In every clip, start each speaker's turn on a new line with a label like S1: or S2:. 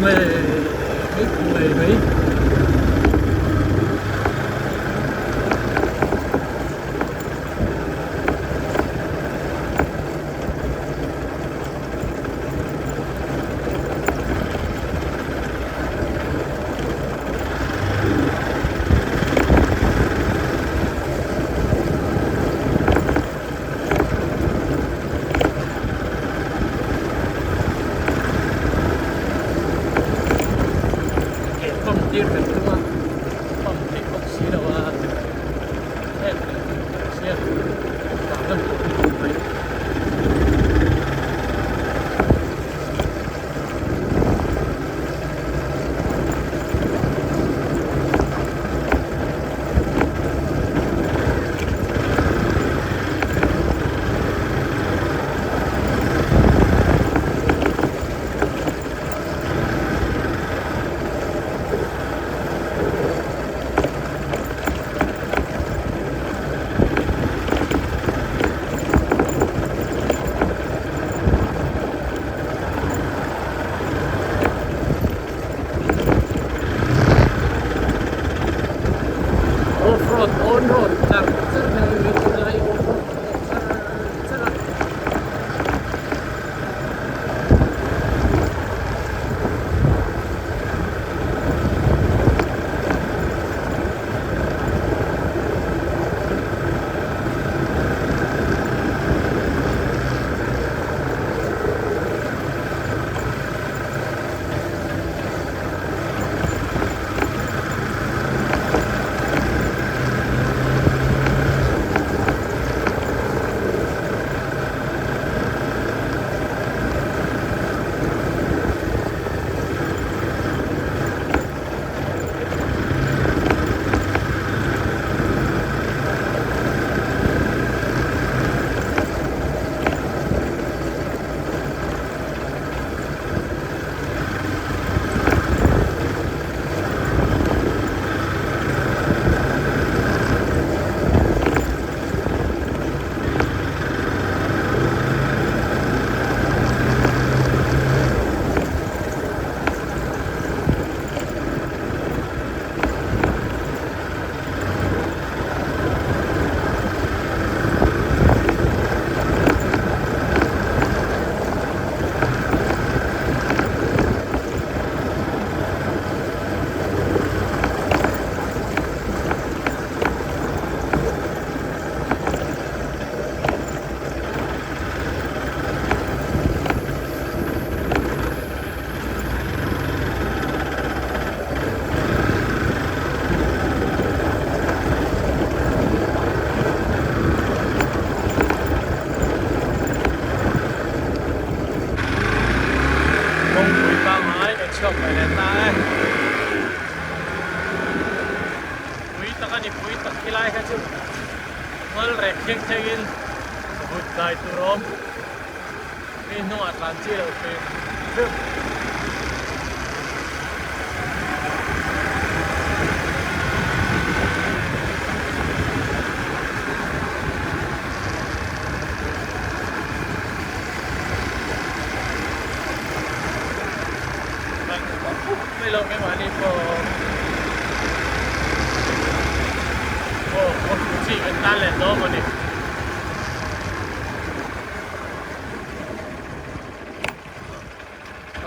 S1: ngei mai khu ngei mai. Ke pump tir kan tum a pump theih bawk si lo a heng kan tum bawk sia vang kan pawh hi khawp mai. Off road on road char char hian mi tunlai off road an awm char char a. Kawngpui pangngai kan chhuak ve leh ta e. Pui tak a ni, pui tak khi lai kha chu ngal rek thleng thlengin vut kai tur a awm. Mi hnungah tlan chi loh hrim hrim. Mai lo keimahni pawh aw khaw chi kan tan leh dawn a ni.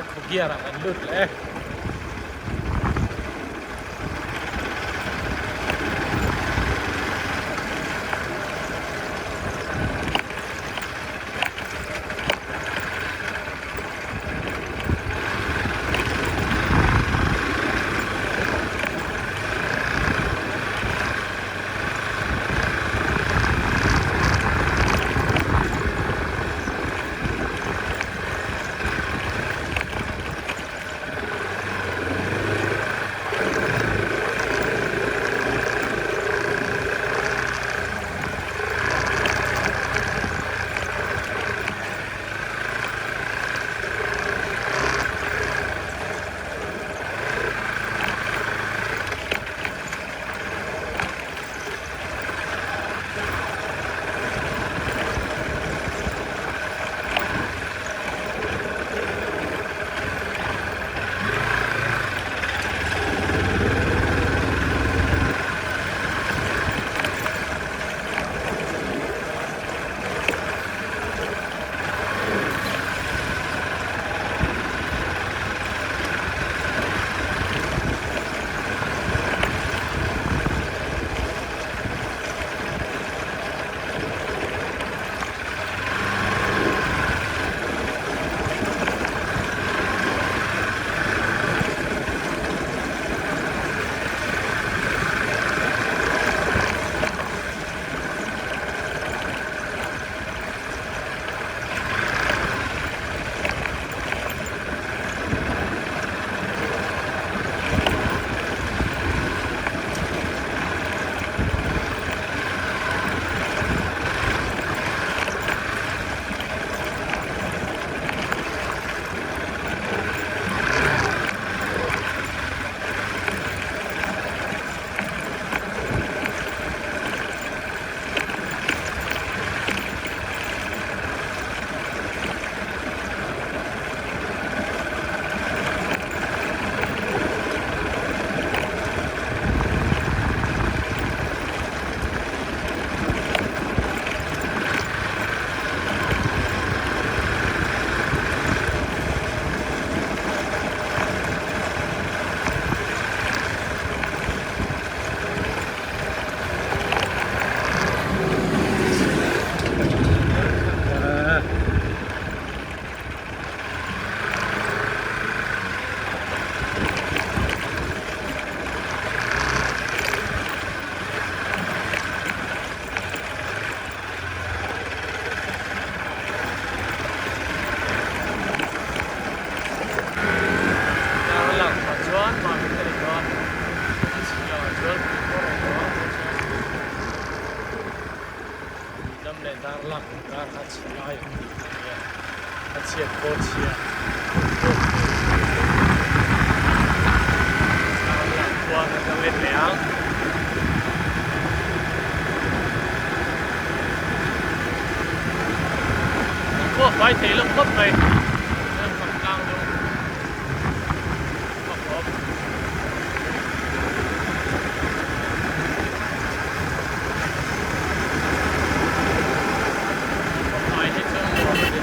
S1: A khaw gear ah kan lut leh e. chhe lai awm ni a nia, a chhiat pawh chhia pawh tlang khua kan lo en leh ang. An khua fai thei lo khawp mai, Lalfang tlang lung a awm. Khawfai hi chu nuam a ni.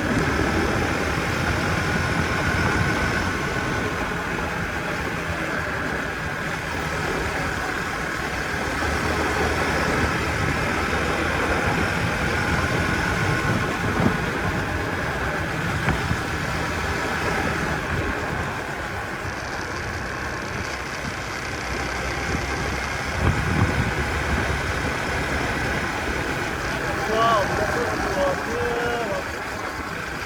S1: Khua awm te chu a nuam viau a,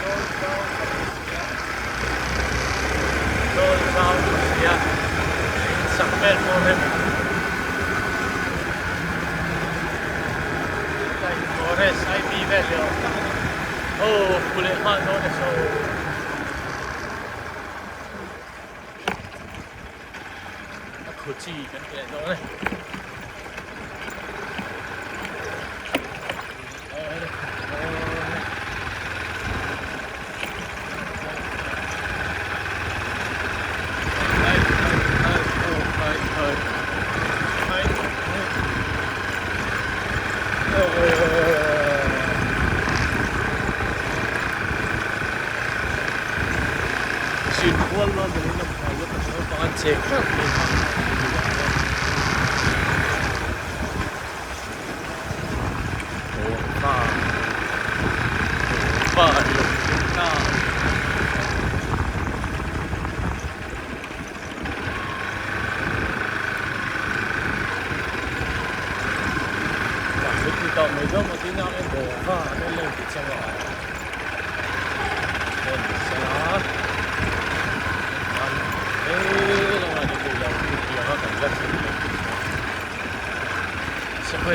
S1: zawl zau tha bawk si a, zawl zau tha si a, in sak vel pawh rem Forest IV vel leh awm tak a ni. Aw fu leh nghal dawn e saw. A khu chi kan ti leh dawn e. Zin kual dawn ni in a hmuh a naupang an cheng hreuh mai kha Bawngpa Bawngpa a ni lo ta.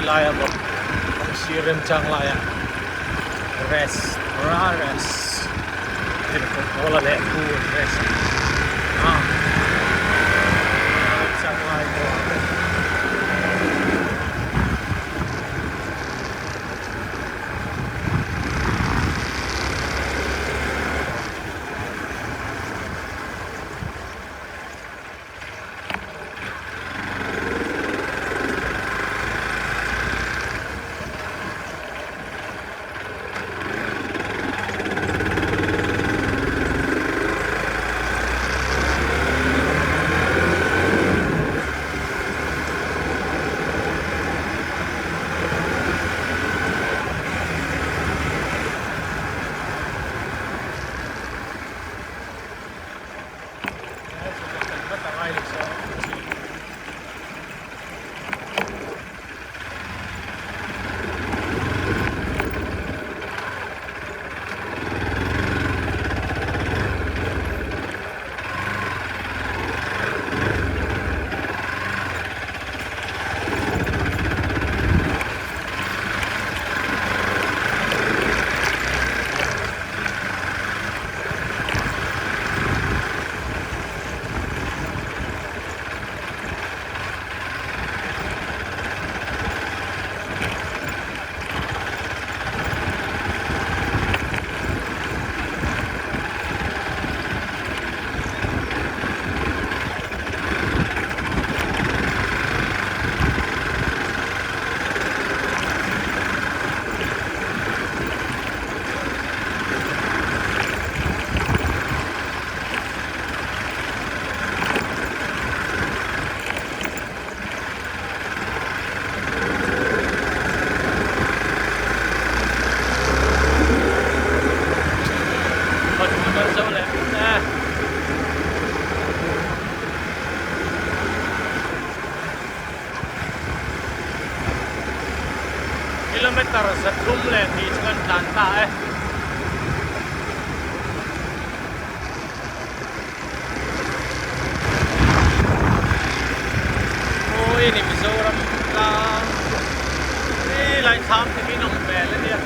S1: Laia bawk kawng sir remchang laia rest rest Tirhkoh leh pu an rest a remchang lai pawh a awm. Kilometer 302 chu kan tlan ta e. Mawi a ni Mizoram tlang hi lai thlam te hi nawm hmel a nia.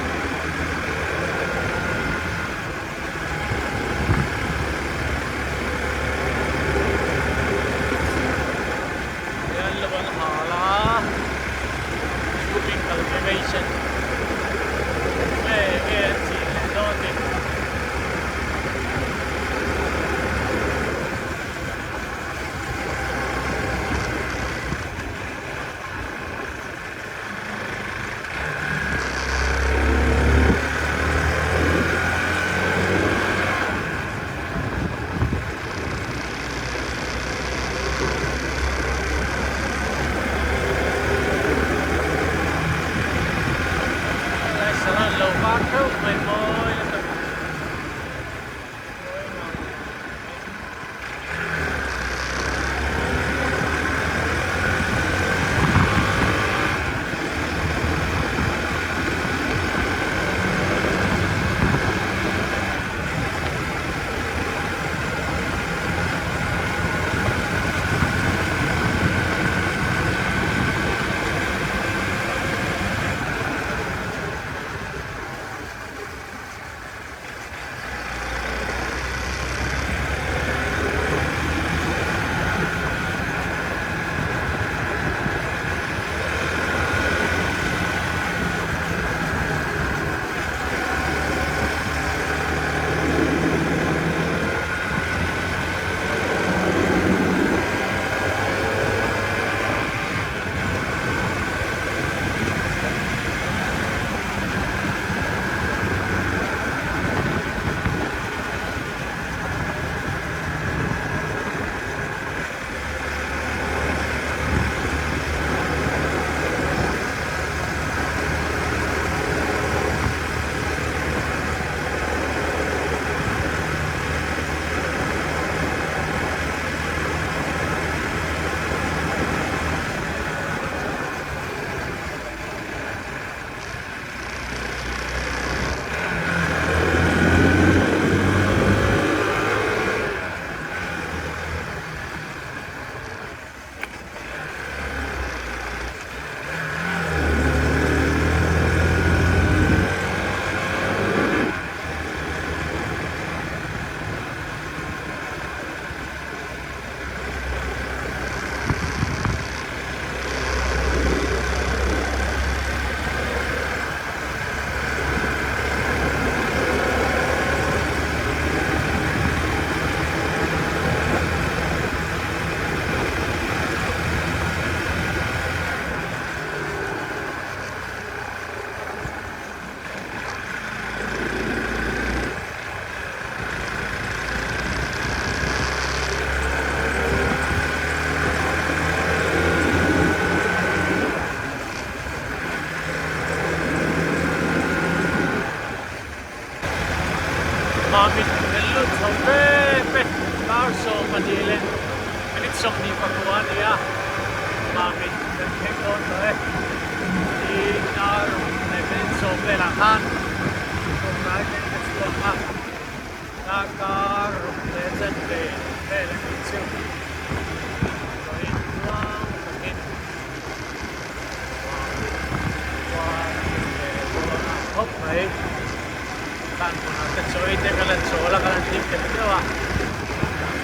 S1: phei te ka la chawl a ka la hlim tel deuh a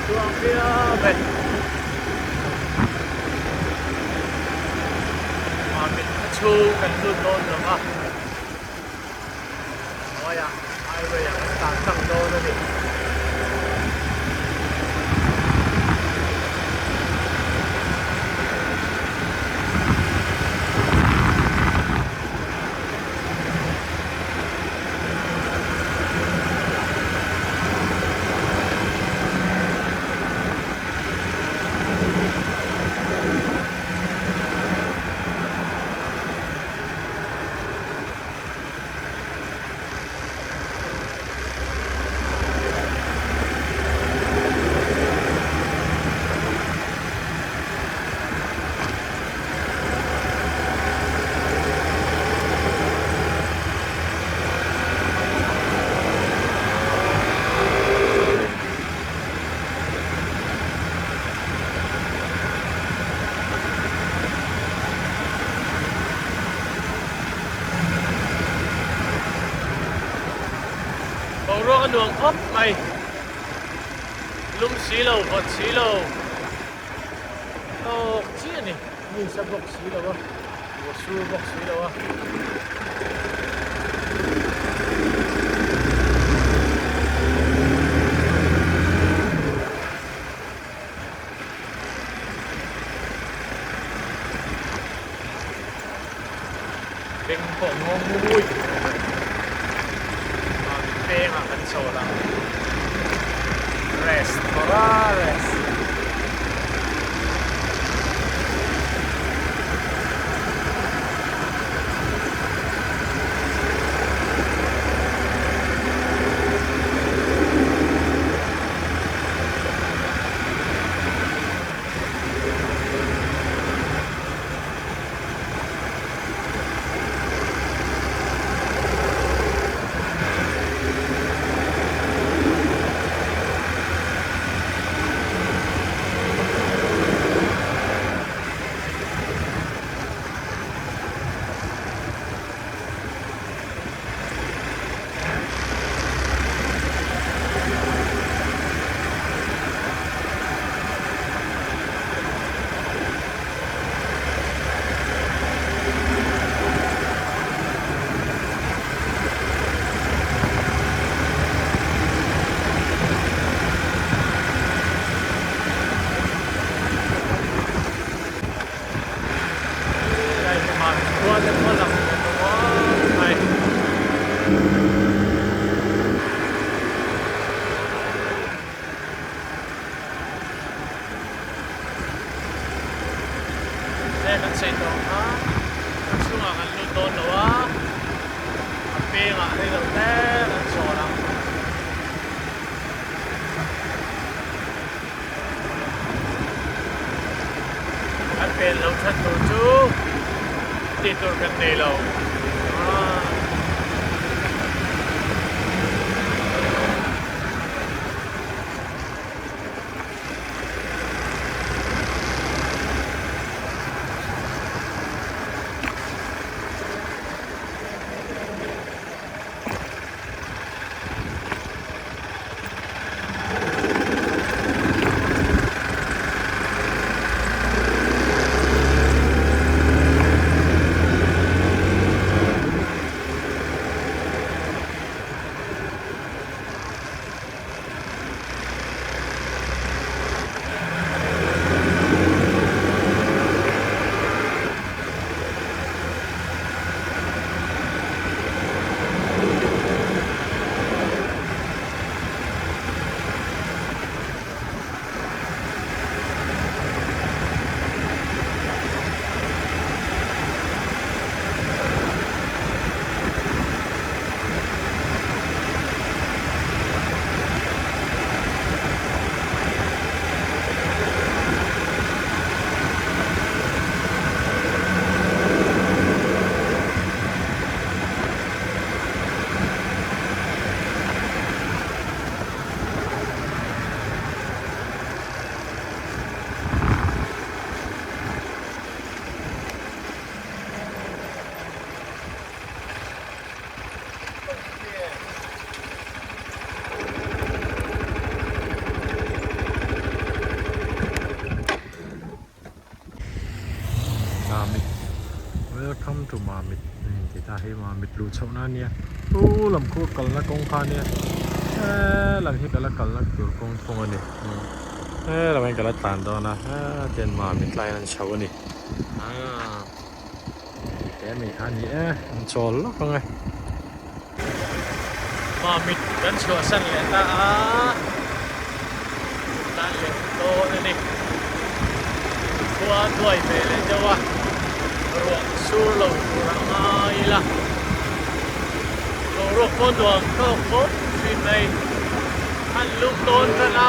S1: tluang viau e. Mamit khaw chhung kan lut dawn lo va hnuaiah highway ah kan tlan tlang dawn a ni. Boruak a nuam khawp mai lum si lo vawt si lo tawk chiah a ni mi sa bawk si lo a ruah sur bawk si lo a. Beng pawh ngawng ngui pengah kan chawl ang rest Morales. He kan sawi tawh ang kha a chhungah kan lut dawn lo a, a pengah rei lo te kan chawl ang. Kan pen lo that tur chu tih tur kan nei lo. Welcome to Mamit a inti ta hei Mamit luh chhohna a nia chu lam khu kalna kawng kha a nia helam hi ka la kalna tur kawng thung a ni helam hian ka la tlan dawn a hetian Mamit laiin an chho a ni aaa teh mai kha a ni e an chawl lawk ang e. Mamit kan chhuahsan leh ta a tan leh dawn a ni. Khua duai ve leh deuh a, ruah sur lo tur a ngai ila. Boruak pawh nuam tawk khawp thin mai. An lum dawn tan a,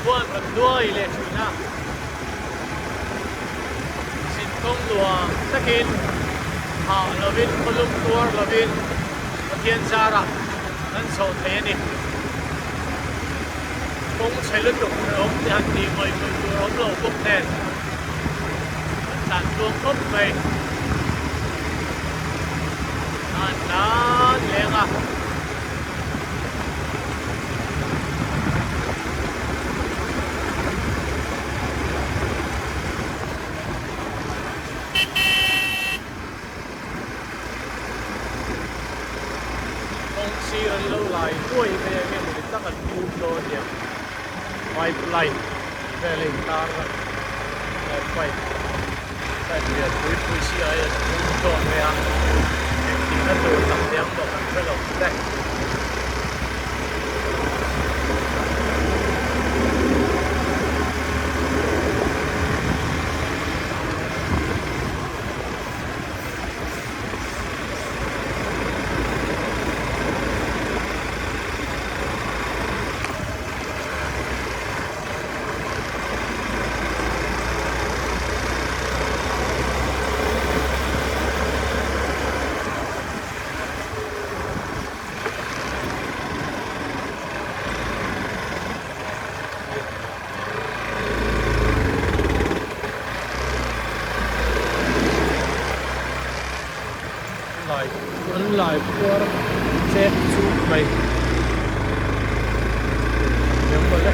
S1: khuan rawn duai leh thin a. Zinkawng nuam takin hah lovin khawlum tuar lovin Pathian zarah kan chhoh thei a ni. Kawng chhe lutuk hrehawm te han tih ngawih ngawih tur awm lo bawk nen kan tlan tluang khawp mai. An tlan leng a. Kawng sir an lo lai nuai mai a nge mawni tak an phum dawn nia pipe line tih vel a intar a pipe pipe lian pui pui si ah hian an phum dawn mai a engtihna tur tak te ang maw kan hre lo te. Lai an lai puar chek chuk mai eng mawle.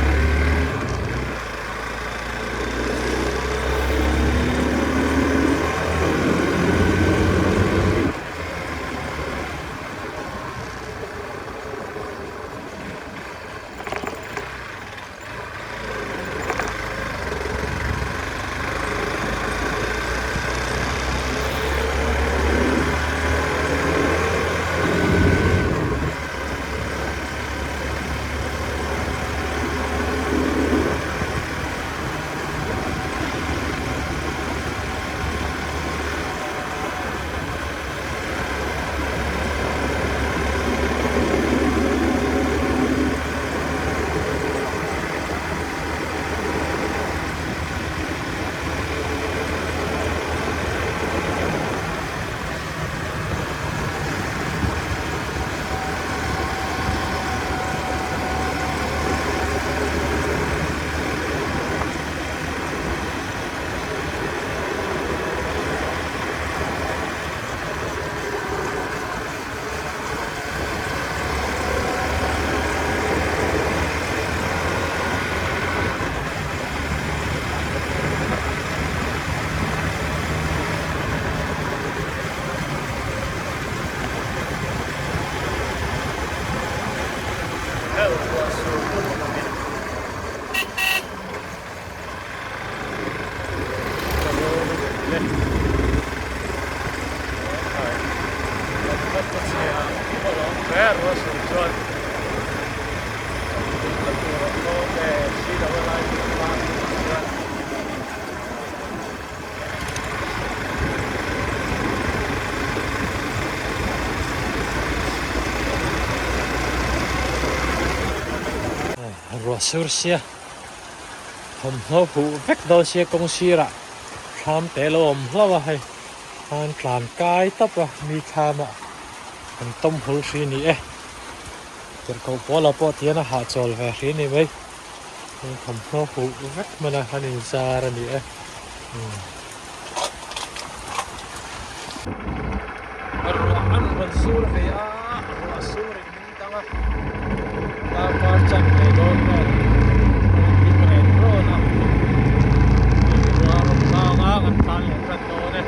S1: Ruah sur sia thawmhnaw huh vek dawn sia kawng sirah thlam te lo awm hlauh a hei khan tlan kai tawp a mi thlamah an tawm hul hri ni e tirhkoh pawla pawh tihian a hahchawl ve hri ni mai thawmhnaw huh vek hman a an inzar a ni e. Ruah an rawn sur ve a ruah sur in min dang a darkar chan ve dawn vel a rawn ding ren rawn a ruah a rawn kang a kan tlan leh tan dawn e.